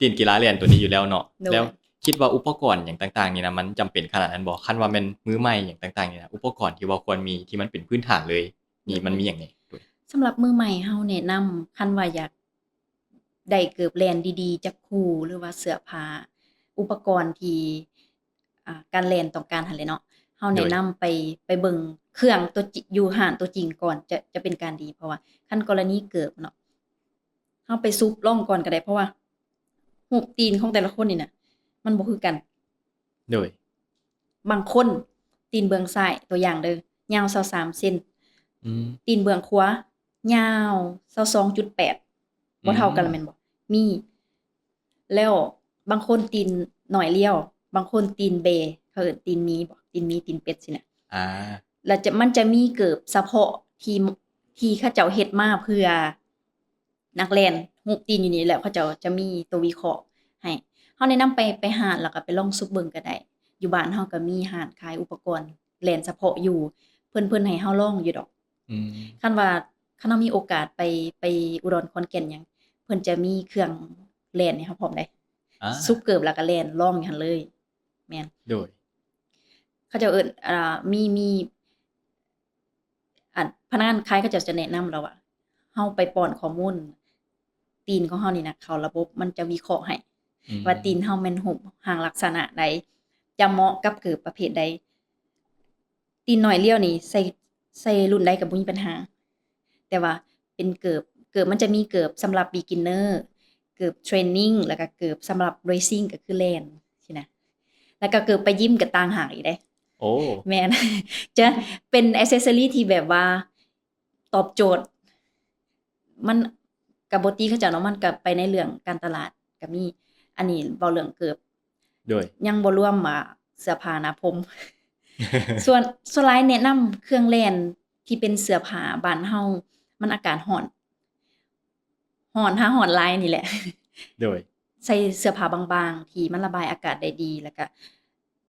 ຫຼິ້ນກິລາແລ່ນໂຕນີ້ຢູ່ແລ້ວເນາະ. ໂດຍ ແລ້ວຄິດວ່າອຸປະກອນຫຍັງຕ່າງໆນີ້ນະ ມັນຈຳເປັນຂະໜາດນັ້ນບໍ່? ຄັນວ່າແມ່ນມືໃໝ່ຫຍັງຕ່າງໆນີ້ນະ ອຸປະກອນທີ່ວ່າຄວນມີທີ່ມັນເປັນພື້ນຖານເລີຍນີ້ ມັນມີຫຍັງແດ່? ສຳລັບມືໃໝ່ເຮົາແນະນຳ ຄັນວ່າຢາກໄດ້ເກີບແລ່ນດີໆຈັກຄູ່ ຫຼືວ່າເສື້ອຜ້າ ອຸປະກອນທີ່ ອ່າ ການແລ່ນຕ້ອງການຫັ້ນແຫຼະເນາະ ເຮົາແນະນຳໄປ ໄປເບິ່ງເຄື່ອງຕົວຈິ- ຢູ່ຮ້ານຕົວຈິງກ່ອນ ຈະ ຈະເປັນການດີ ເພາະວ່າຄັນກໍລະນີເກີບເນາະ ເຮົາໄປຊຸບລອງກ່ອນກໍໄດ້ ເພາະວ່າຮູບຕີນຂອງແຕ່ລະຄົນນີ້ນະ ມັນບໍ່ຄືກັນ. ໂດຍ ບາງຄົນຕີນເບື້ອງຊ້າຍ ຕົວຢ່າງເດີ ຍາວຊາວສາມເຊັນ ອືມ ຕີນເບື້ອງຂວາຍາວຊາວສອງຈຸດແປດ ບໍ່ເທົ່າກັນແມ່ນບໍ່? ມີ ແລ້ວບາງຄົນຕີນໜ້ອຍລ້ຽວ ບາງຄົນຕີນເບ ເຂົາເອີ້ນຕີນໝີບໍ່ ຕີນໝີ ຕີນເປັດຊີ້ນະ ອາ ແລ້ວຈະ ມັນຈະມີເກີບສະເພາະທີ່ ທີ່ເຂົາເຈົ້າເຮັດມາເພື່ອ ນັກແລ່ນຮູບຕີນຢູ່ນີ້ ແລ້ວເຂົາເຈົ້າຈະມີໂຕວິເຄາະໃຫ້ ເຮົາແນະນຳໄປ ໄປຮ້ານ ແລ້ວກໍໄປລອງຊຸບເບິ່ງກໍໄດ້. ຢູ່ບ້ານເຮົາກໍມີຮ້ານຂາຍອຸປະກອນແລ່ນສະເພາະຢູ່ ເພິ່ນ ເພິ່ນໃຫ້ເຮົາລອງຢູ່ດອກ. ອືມ ຄັນວ່າ ຄັນເຮົາມີໂອກາດໄປ ໄປອຸດອນ ຂອນແກ່ນຫຍັງ ເພິ່ນຈະມີເຄື່ອງແລ່ນໃຫ້ເຮົາພ້ອມເດ້ ອາ ຊຸບເກີບແລ້ວກໍແລ່ນລອງຢູ່ຫັ້ນເລີຍ. ແມ່ນ ໂດຍ ເຂົາເຈົ້າເອີ້ນ ອ່າ ມີ ມີ ອັນ ພະນັກງານຂາຍເຂົາເຈົ້າຈະແນະນຳລາວວ່າ ເຮົາໄປປ້ອນຂໍ້ມູນຕີນຂອງເຮົານີ້ນະ ເຂົ້າລະບົບ ມັນຈະວິເຄາະໃຫ້ ອືມ ວ່າຕີນເຮົາແມ່ນຮູບຮ່າງລັກສະນະໃດ ຈະເໝາະກັບເກີບປະເພດໃດ. ຕີນໜ້ອຍລ້ຽວນີ້ ໃສ່ ໃສ່ລຸ້ນໃດກໍບໍ່ມີບັນຫາ ແຕ່ວ່າເປັນເກີບ ເກີບມັນຈະມີເກີບສຳລັບ beginner ເກີບ training ແລ້ວກໍເກີບສຳລັບ racing ກໍຄືແລ່ນຊີ້ນະ ແລ້ວກໍເກີບໄປຢິມກໍຕ່າງຫາກອີກເດ້. ໂອ້ ແມ່ນ ຈະເປັນ accessory ທີ່ແບບວ່າຕອບໂຈດ ມັນກໍບໍ່ຕິເຂົາເຈົ້າເນາະ ມັນກໍໄປໃນເລື່ອງການຕະຫຼາດກໍມີ. ອັນນີ້ເວົ້າເລື່ອງເກີບ ໂດຍ ຍັງບໍ່ລວມ ອ່າ ເສື້ອຜ້າໜ້າຜົມ. ສ່ວນ ສ່ວນຫຼາຍແນະນຳເຄື່ອງແລ່ນທີ່ເປັນເສື້ອຜ້າບ້ານເຮົາ ມັນອາກາດຮ້ອນ ຮ້ອນຫາຮ້ອນຫຼາຍນີ້ແຫຼະ ໂດຍ ໃສ່ເສື້ອຜ້າບາງໆ ທີ່ມັນລະບາຍອາກາດໄດ້ດີ ແລ້ວກະ